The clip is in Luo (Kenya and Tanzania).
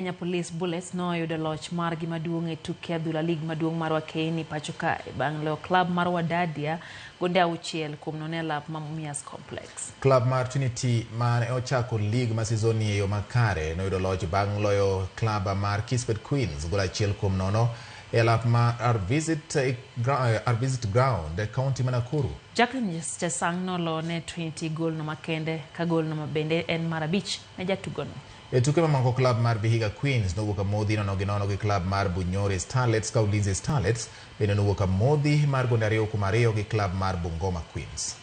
Kenya Police Bullets noyudo loch margi maduong' e tuke adhula lig maduong' mar Wakeini pacho kae bang' loyo klab mar Wadadia gonde 6-0 e lap ma Mumias Complex. Klab mar Trinity mane ochako lig ma season ni e yo makare noyudo loch bang' loyo klab mar Kispet Queens gol 1-0 e lap mar Arvisit Ground e kaunti ma Nakuru. Jacqueline Chesang noloo ne Trinity golno makende ka golno bende en mar 5 ne jatugono. E tuke mamoko klab mar Vihiga Queens nowuok amodhi 0-0 gi klab mar Bunyore Starlets ka Ulinzi Starlets bende nowuok amodhi mar gonde 2-2 gi klab mar Bungoma Queens.